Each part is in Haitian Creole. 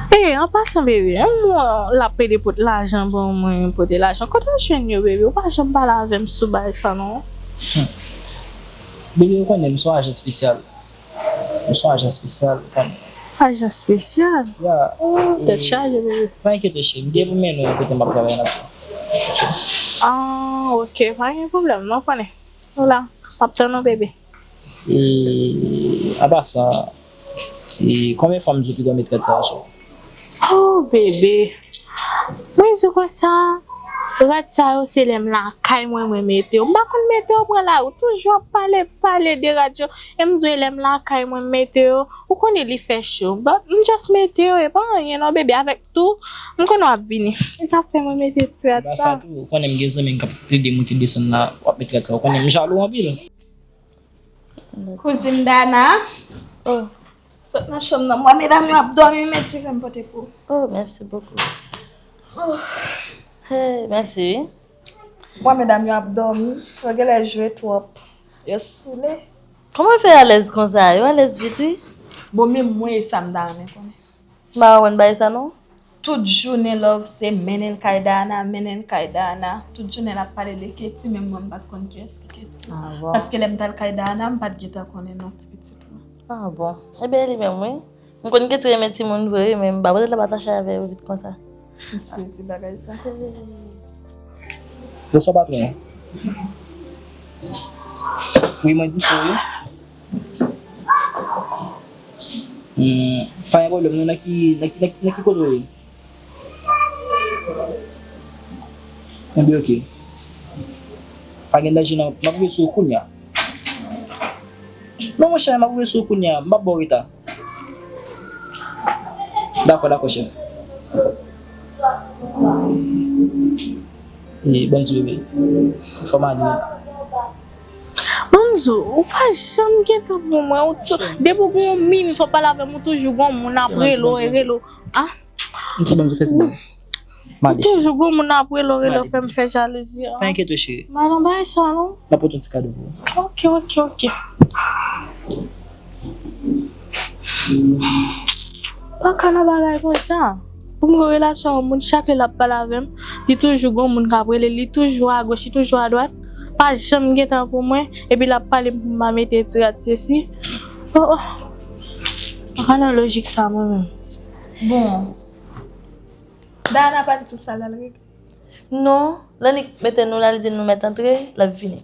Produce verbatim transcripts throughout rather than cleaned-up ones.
E, an pasan, bebe, yon moun l ap pede pote lajan ban mwen, pote lajan. Kote w jwenn yo, bebe? Ou pa janm pale avè m sou bagay sa, non. Bebe, ou konnen m se yon ajan espesyal. M se yon ajan espesyal, ou konnen. Ajan espesyal? Ya. Oh, tèt chaje, bebe. Pa enkyete, cheri. M gen pou mennen w kote m ap travay la. Ah, ok. Pa gen pwoblèm, non, konnen. Ou la, m ap tann ou, bebe. E, an pasan, e, konbyen fwa m di w pou w dòmi trèt sa a sou? Oh, bebe. Mwen di w konsa, rad sa yo, se lè m lakay mwen, mwen mete yo. M pa konn mete yo pran lari. Ou toujou ap pale, pale de rad yo. E m di w, e lè m lakay mwen, m mete yo. Ou konnen li fè cho. But, m just mete yo, e pa anyen non, bebe. Avèk tou, m konnen w ap vini. E sa fè mwen mete ti rad sa. Tou, ou konnen m gen zanmi m k ap plede monte desann la, w ap met rad sa. Ou konnen m jalou anpil. Kouzin Dana. Oh. Sot nan chanm nan. M wè medam yo ap dòmi, men ti fè m pote pou. Oh, mèsi bokou. Oh. Hey, mèsi, wi. M wè medam yo ap dòmi. Yo genlè jwe twòp. Yo soule. Kòman yo fè alèz konsa? Yo alèz vit, wi. Bon, menm mwen, e sa m ta renmen konnen. M pa konprann bagay sa, non. Tout jounen love se mennen l kay Dana, mennen l kay Dana. Tout jounen l ap pale de Katie, menm mwen m pa t konn kiyès ki Katie. Ah bon? Paske lè m t al kay Dana, m pa t gentan konnen non ti pitit lan. Ah bon? Ebyen, e li menm, wi. M konn Katie renmen timoun vre, wi, men m pa panse l ap atache avè yo vit konsa. M sezi bagay sa. Bonswa, patwon. Wi, mwen dispo, wi. Hmm, pa gen pwoblèm, nou nan ki, nan ki, nan ki, nan ki kote w ye? Enben, oke. Pa gen danje, non. M ap rive sou ou kounye a. Non, monchè, m ap rive sou ou kounye a. M p ap ba w reta. Dakò, dakò, chèf. E, bon, ti bebe. Fò m ale. Manzo, ou pa janm gen tan pou mwen. Ou tou, depi w gen yon minit w ap pale avè m, ou toujou gon moun ap rele w, e rele w. Ah? M tou banm zo fè ti bò. M ale. Toujou gon moun ap rele w, rele w, fè m fè jalouzi. Pa enkyete w, cheri. M pa nan bagay sa, non. M ap pote yon ti kado pou ou. Ok, ok, ok. Pa ka nan bagay konsa. Pou m gen relasyon ak yon moun, chak lè l ap pale avè m, li toujou gon moun k ap rele, li toujou agoch, li toujou adwat. Pa janm gen tan pou mwen, epi l ap pale m pou m pa mete ti rad sesi. Oh, oh. Pa ka nan lojik sa, mwen menm. Bon. Dana pa di w sa l al regle? Non, lè Nick mete nou la, li di nou mèt antre, l ap vini.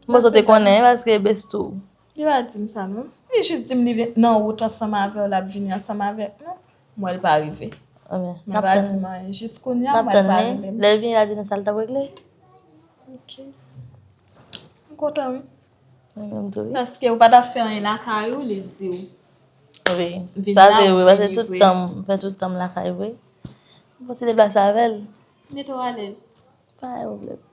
M panse w te konnen, paske bestou. Li pa di m sa non. Li jis di m li vin nan wout ansanm avè w, l ap vini ansanm avèk nou. M wè l pa rive. Men l pa di m anyen. Jis kounye a, m wè l pa rele m. Lè l vini, l a di nou sa l t ap regle. Ok. M kontan wi. Mwen menm tou wi. Paske ou pa t ap fè anyen lakay ou, li di w. Wi. Vin la, ou vini vre. Pase tout tan m, m fè tout tan m lakay vre. M fè yon ti deplase avè l. Mete w alèz. Pa gen pwoblèm.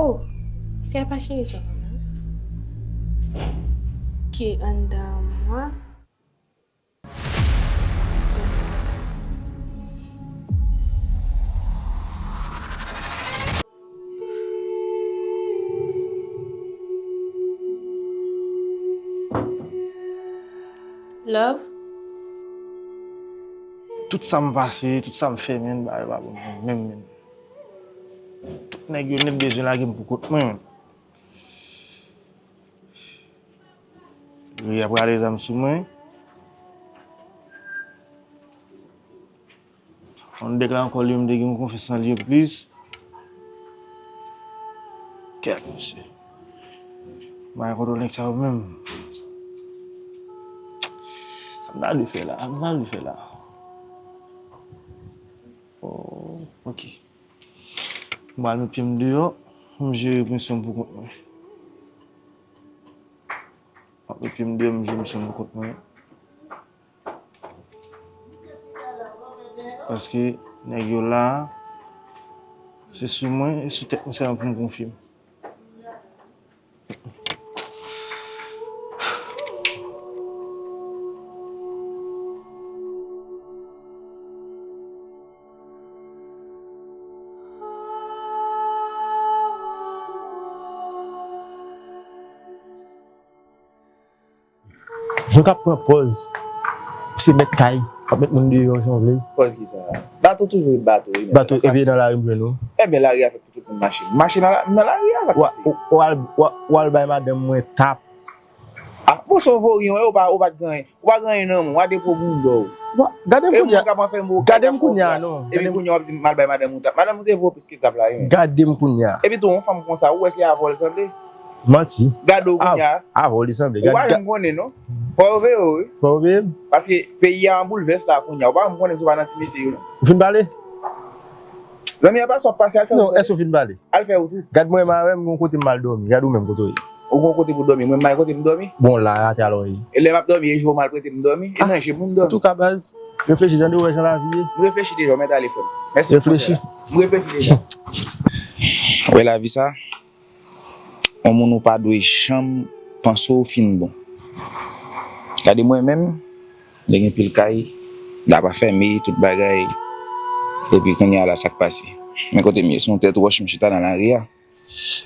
Oh, se apa cheri jòf la ki anndan mwen. Love. Tout sa m pase, tout sa m fè, menn, bagay yo pa bon menm, menm, menn. Tout nèg yo nèt bezwen lage m pou kont mwen, menn. Yo ap rale zam sou mwen. Yon nèg la ankò li menm te gen yon konfyans nan li plis. Kèt, mesye. Mwen kontwole nèg sa yo menm. Sa m ta dwe fè la? Sa m ta dwe fè la? Oh, ok. M pral met pye m deyò, m jere misyon m pou kont mwen. M ap met pye m deyò, m jere misyon m pou kont mwen. Paske nèg yo la, se sou mwen e sou tèt mwen sèlman pou m konfye m. Jan k ap pran pòz, se mèt kay, k ap met moun deyò jan w vle. Pòz ki sa? Bato toujou ret bato, wi, men Bato, sa epi nan lari m jwenn ou. Ebyen, lari a fèt pou tout moun mache. Mache nan la, nan lari a, sa k Wa, pase? w, w al, w, w al bay madanm mwen tap. Ah, bon, se yon voryon, ou pa, ou pa t gen anyen. Ou pa gen anyen nan men w, w a depo boulò. Wa, gade m E kounye moun a. k ap anfèm ou, Gade m kounye a, non. Epi Gade m kounye a, w ap di, "M al bay madanm mwen tap." Madanm ou te vo plis ke tap la, wi, men. Gade m kounye a. Epi tou, yon fanm konsa, ou wè se avè w l sanble? Manti. Gade w kounye a. Avè w li sanble. Ou pa janm konnen, non. Fò yo veye w, wi. Fò yo veye m. Paske peyi a an boulvès la kounye a. Ou pa janm konnen si w pa nan ti mesye yo, non. Ou fin pale? Zanmi, apa sa w ap pase? Al fè Non, èske w fin pale? Al fè wout ou. Gad mwen, m a wè m gon kote m al dòmi. Gad ou menm kote w ye. Ou gon kote pou dòmi. Mwen, m pa gen kote m dòmi. Bon, la, atè alò ye. E lè m ap dòmi, e je w mal prete m dòmi. E Ah, nan je moun m dòmi. Antouka, baz, reflechi, tande, w wè jan lavi ye. M reflechi deja, w mèt ale, frè m. Mèsi pou Reflechi. konsèy la. M reflechi deja. Wè lavi sa, yon moun ou pa dwe janm panse w fin bon. Gade mwen menm, gen pil kay, la pa fèmen, tout bagay. Epi kounye a la, sa k pase? Men kote m ye, se yon tèt wòch, m chita nan lari a.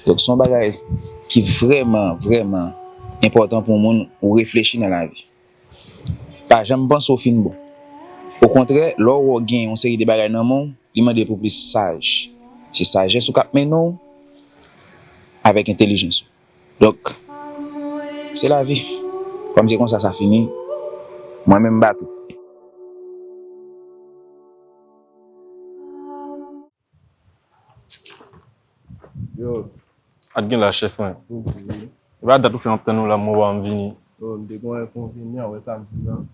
Donk, se yon bagay ki vrèman, vrèman enpòtan pou moun ou reflechi nan lavi. Pa janm panse w fin bon. Okontrè, lè w wè w gen yon seri de bagay nan men w, li mande pou plis saj. Se sajès ou k ap mennen w avèk entèlijans ou. Donk, se lavi. Kòm se konsa sa fini, mwen menm m bato. Yo. A t gen la, chèf mwen. Wi. E pa dat ou fè m ap tann ou la, m wè w pa vini. Yo, m te gen yon enkonvenyan, wè sa m di w lan.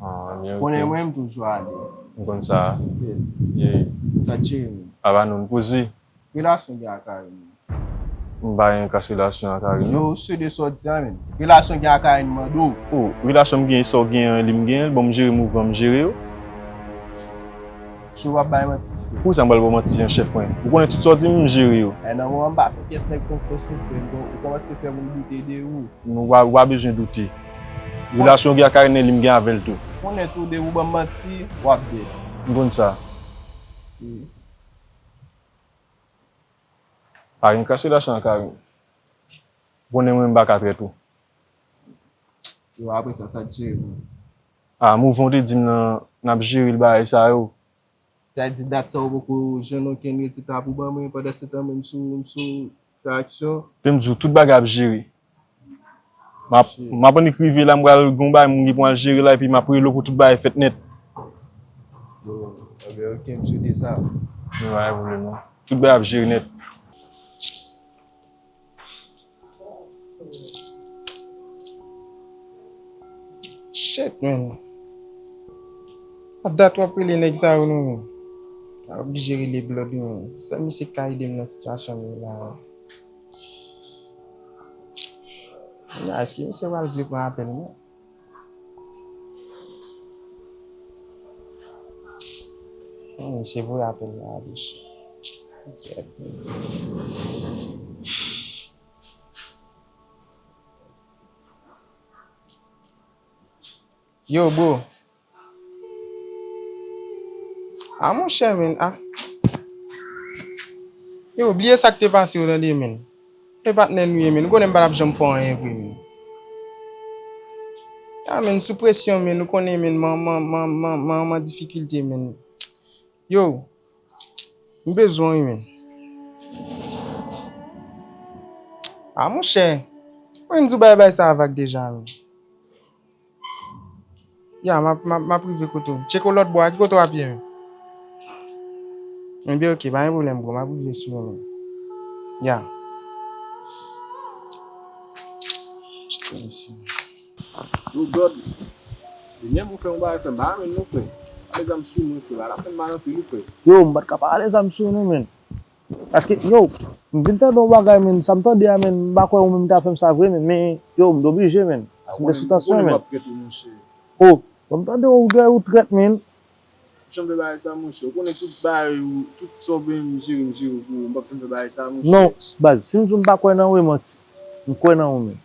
Ah, men ok. Konnen mwen, m toujou ale. M konn sa. Ok. Yeah. Sa tcheri m. Ava nou, m poze. Relasyon gen ak Karine. M pa gen kas relasyon ak Karine. Yo, se de sa w di a, men. Relasyon gen ak Karine, mande w. Oh, relasyon m gen, sa w gen an, li m gen, bon, m jere mouvman, m jere yo. So w ap bay manti, frè. Pou sa m pral ba w manti an, chèf mwen? Ou konnen tout sa w di m, m jere yo. E nan moman m pa fè pyès nèg konfyans non, frè m, ou kòmanse fè moun doute de ou. Nou pa, ou pa bezwen doute. Relasyon w gen ak Karine, li m gen avè l tou. Konnen tou, depi w ban m manti, w ap dèd. M konn sa. Wi. Pa gen kas relasyon ak Karine. Ou konnen mwen, m pa ka trèt ou. Yo, apre sa, sa t jere mwen. Ah, mouvman w te di m nan, n ap jere l bagay sa yo. Sa di dat sa ou poko jwenn okenn rezilta pou ban mwen, pandan se tan mwen m sou, m sou fè aksyon. Te m di w tout bagay ap jere. M ap, Shit. M ap annik rive la, m pral gon bagay m gen pou m al jere la, epi m ap rele w pou tout bagay fèt nèt. Bon, ebyen, ok, m swete sa. Men pa gen pwoblèm non. Tout bagay ap jere nèt. Shit, man. A dat w ap rele nèg sa yo, non, man. A oblije rele Blood, man. Sèl misye k ka ede m nan sitiyasyon m ye la. Kounye a, èske misye pral vle pran apèl mwen? Hmm, se voye apèl la ale. Kèt. Yo, bro. Ah, monchè, men, ah. Yo, bliye sa k te pase yo, tande, men. E patnè nou ye, men. Nou konnen m pa t ap janm fè w anyen vre, men. Ah, men, sou presyon, men. Nou konnen, men, manman, manman, manman difikilte, men. Yo, m bezwen w, men. Ah, monchè. Mwen, m di w bay bay sa a vag deja, men. Ya, m ap, m ap, m ap rive kote w. Tcheke w lòt bò a, ki kote w ap ye, men? Ebyen, oke, pa gen pwoblèm, bro, m ap rive sou ou menm. Ya. Chita isi. Yo, Dòd, denyèman ou fè yon bagay, frè, m pa renmen non, frè. Pale zam sou mwen, frè, pa ta fè m mal anpil, wi, frè. Yo, m pa t ka pale zam sou nou, menn. Paske, yo, m vin tande yon bagay, menn, sa m tande a, menn, m pa kwè ou menm ta fè m sa vre, menn, men, yo, m t oblije, menn. Si m te sou tansyon, menn. Ou konnen m ap trete ou, monchè. O, bon, m tande ou gen ou trèt, menn. Jan m fè bagay sa, monchè. Ou konnen tout bagay ou, tout sa w benyen m jere, m jere pou ou. M p ap janm fè bagay sa, monchè. Non, baz, si m di w m pa kwè nan ou, e manti. M kwè nan ou, menn.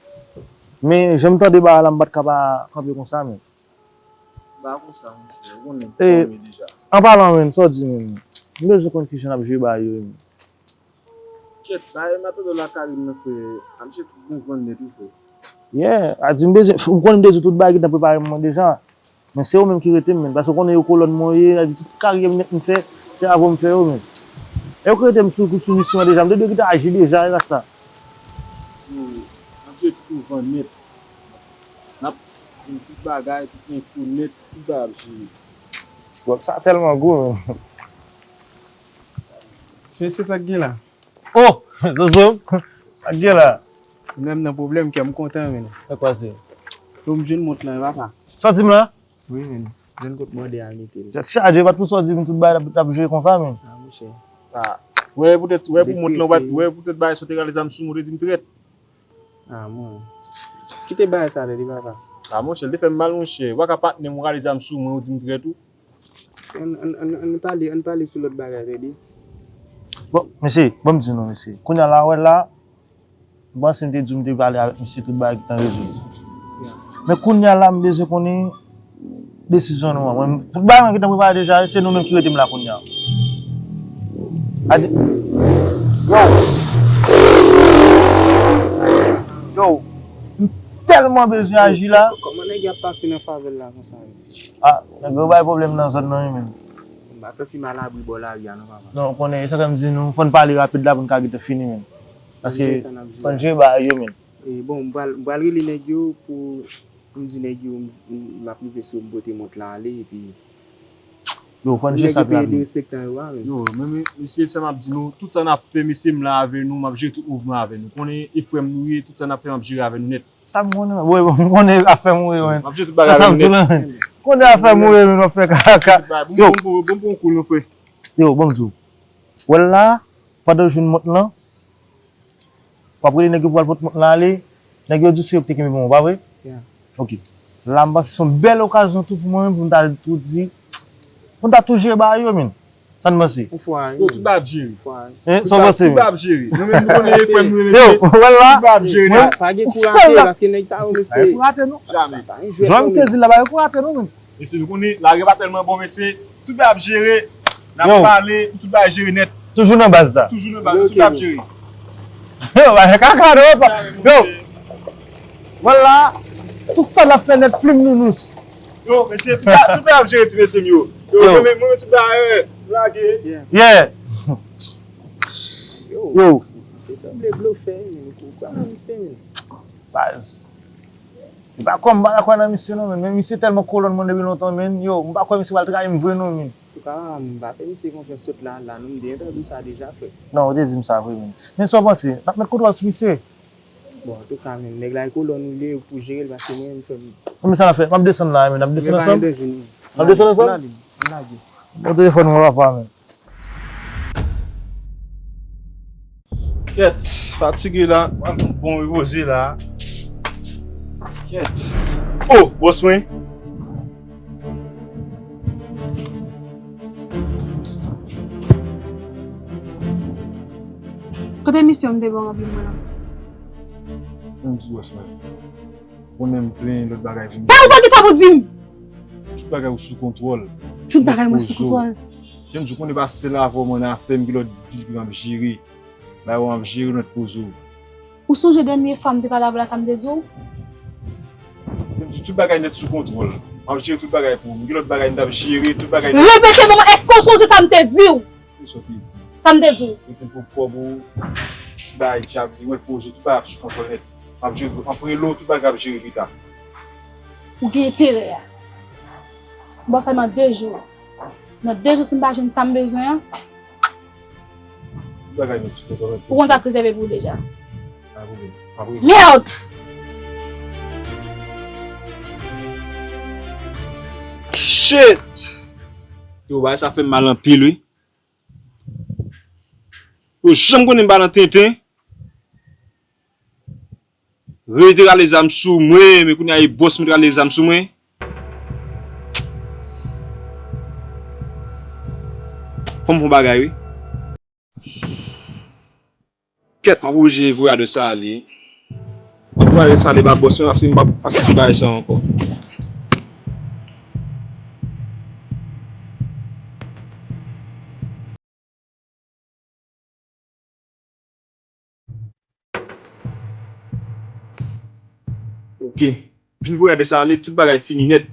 Men, jan m tande bagay la, m pa t ka pa kanpe konsa, menn. M pa konsa, monchè. Ou konnen m fòme deja. An palan, menn, sa w di, menn? M bezwen konn kijan n ap jere bagay yo, menn. Kèt, bagay m ap tande w lakay m nan, frè. A, misye tout bon vann nèt, wi, frè. Yeah, a di m bezwen, ou konnen m te di w tout bagay ki t ap prepare m nan deja. Men se ou menm ki rete m, menn. Paske ou konnen yo kolòn mwen ye, a di tout karyè m nèt m fè, se avè w m fè yo, menn. E ou ki rete m sou, sou misyon an deja, m te dwe kite aji deja, e rasta. Yo, n ap jere tout yon van nèt. N ap jwenn tout bagay, tout enfo nèt, tout bagay ap jere. Ti gwòp sa tèlman gwo, menn. Mesye, sa k gen la? Oh! Zozo! Sa k gen la? Menm nan pwoblèm, kè m kontan, menn. Sa k pase? Yo, m jwenn mont lan, papa. Sa w di m la? Wi, menn. Jwenn kot mòde a mete l. Tèt chaje, pa t pou sa w di m tout bagay t ap, t ap jere konsa, menn. A, monchè. A. Wè, poutèt, wè, pou mont lan, wè, poutèt bagay sa w te rale zam sou mwen, w te di m trèt. A, mwen. Kite bagay sa, tande, papa. A, monchè, l te fè m mal, monchè. W a ka patnè m, w rale zam sou mwen, w di m trèt, wi. Ann, ann, ann, ann pale, ann pale sou lòt bagay, tande. Bon, mesye, ban m di nou, mesye. Kounye a la, wè la, m panse m te di w m te pale avèk misye, tout bagay gentan rezoud. Men kounye a la, m bezwen konnen desizyon nou an. Mwen, tout bagay mwen gentan prepare deja, se nou menm ki rete m la kounye a. A di, yo! Yo! M tèlman bezwen aji la. Kòman nèg yo ap pase nan favè l la konsa, mesye? A, nèg yo bay pwoblèm nan zòn nan, wi, menn. M pa santi m alabri bò lari a non, papa. Non, ou konnen, e sa k fè m di nou, fò n pale rapid la pou n ka gentan fini, menn. Paske fò n jere bagay yo, menn. E, bon, m pral, m pral rele nèg yo pou m di nèg yo m, m, m ap rive sou m pote mont lan ale, epi yo, fò n jere sa pi rapid. Nèg yo pi derespektan yo a, menn. Yo, men, men, mesye, sa m ap di nou, tout sa n ap fè, mesye, m la avè nou, m ap jere tout mouvman avè nou. Konnen e frè m nou ye, tout sa n ap fè, m ap jere avè nou nèt. Sa m konnen, bro, m konnen afè m ou ye, menn. M ap jere tout bagay avè nou nèt. Konnen afè m ou ye, menn, w ap fè kaka. Yo. Bon, bon, bon, bon, kou, non, frè. Yo, ban m di w. Wè l la, pandan w jwenn mont lan, w ap rele nèg yo pou al pot mont lan ale, nèg yo di se yo ki te kenbe mwen, pa vre? Yeah. Ok. La, m panse se yon bèl okazyon tou pou mwen menm, pou m ta tou di, pou m ta tou jere bagay yo, menn. Sa n panse? Ou fwa, wi. Yo, tout bagay ap jere. Hein, sa w panse, menn? Tout bagay ap jere. Nou menm, nou konnen e frè m, nou menm, yo, wè l la. Tout bagay ap jere nèt. Pa gen kou rate, paske nèg sa yo, mesye. Pa gen kou rate, non. Jamè. Jan misye di la, pa gen kou rate, non, menn. Mesye, nou konnen lari a pa tèlman bon, mesye. Tout bagay ap jere. N ap pale, tout bagay jere nèt. Toujou nan baz sa. Toujou nan baz, tout bagay ap jere. Yo, pa gen kaka non, pa. Yo. Vwala. Tout sa n ap fè nèt, plim nounous. Yo, mesye, tout bagay, tout bagay ap jere, ti mesye m yo. Yo, mwen menm, mwen menm, tout bagay, eh, lage. Yeah. Yo. Yo. Se sanble blofè, men ou kwè nan misye, men. Baz. Li pa kwè m, m pa ka kwè nan misye non, men, men misye tèlman kolòn mwen depi lontan, men, yo, m pa kwè misye pral trayi m vre non, men. Antouka, m pa fè misye konfyans sot la, la, non, m te entèdi w sa deja, frè. Non, ou te di m sa vre, men. Men sa w panse, n ap met kontwòl sou misye? Bon, antouka, men, nèg la e kolòn ou li ye, ou pou jere l, paske mwen, m fè m. Konbyen sa n ap fè? M ap desann la, men, n ap desann ansanm? N ap desann ansanm? Bon, telefòn mwen, papa, men. Kèt, fatige la, pral pran bon repoze la. Kèt. Oh, bòs mwen. Kote misyon m te ba w ranpli mwen an? Mwen di bòs mwen. Konnen m plen lòt bagay vin. Pa ou pa gen sa pou di m! Tout bagay ou sou kontwòl. Tout bagay mwen sou kontwòl. Jan m di w konnen pa sèl avè w mwen nan afè m, gen lòt dil ke m ap jere. Bagay w ap jere nèt poze w. Ou sonje dènye fwa m te pale avè w la sa m te di w? Jan m di w tout bagay nèt sou kontwòl. M ap jere tout bagay pou ou. M gen lòt bagay m t ap jere, tout bagay. Repete non, èske w sonje sa m te di w? Sa w te di? Sa m te di w? Yo di m pou kòb ou, ti bagay djab, li mwen poze, tout bagay ap sou kontwòl nèt. M ap jere, m ap rele w, tout bagay ap jere pita. Ou gen enterè a. Bon, sèlman de jou. Nan de jou, si m pa jwenn sa m bezwen an, Tout bagay nou ti kontan. Ou konn sa k rezève pou ou deja. Pa pwoblèm. Pa pwoblèm. Merde! Shit! Yo, bagay sa fè m mal anpil, wi. Yo janm konnen m pa nan tenten. Rete rale zam sou mwen, men kounye a e bòs mwen t rale zam sou mwen. Fò m fè yon bagay, wi. Kèt, m ap oblije voye adrès la ale. M ap voye adrès la ale ba bòs mwen, paske m p ap aksepte bagay sa ankò. Ok. Vin voye adrès la ale, tout bagay fini nèt.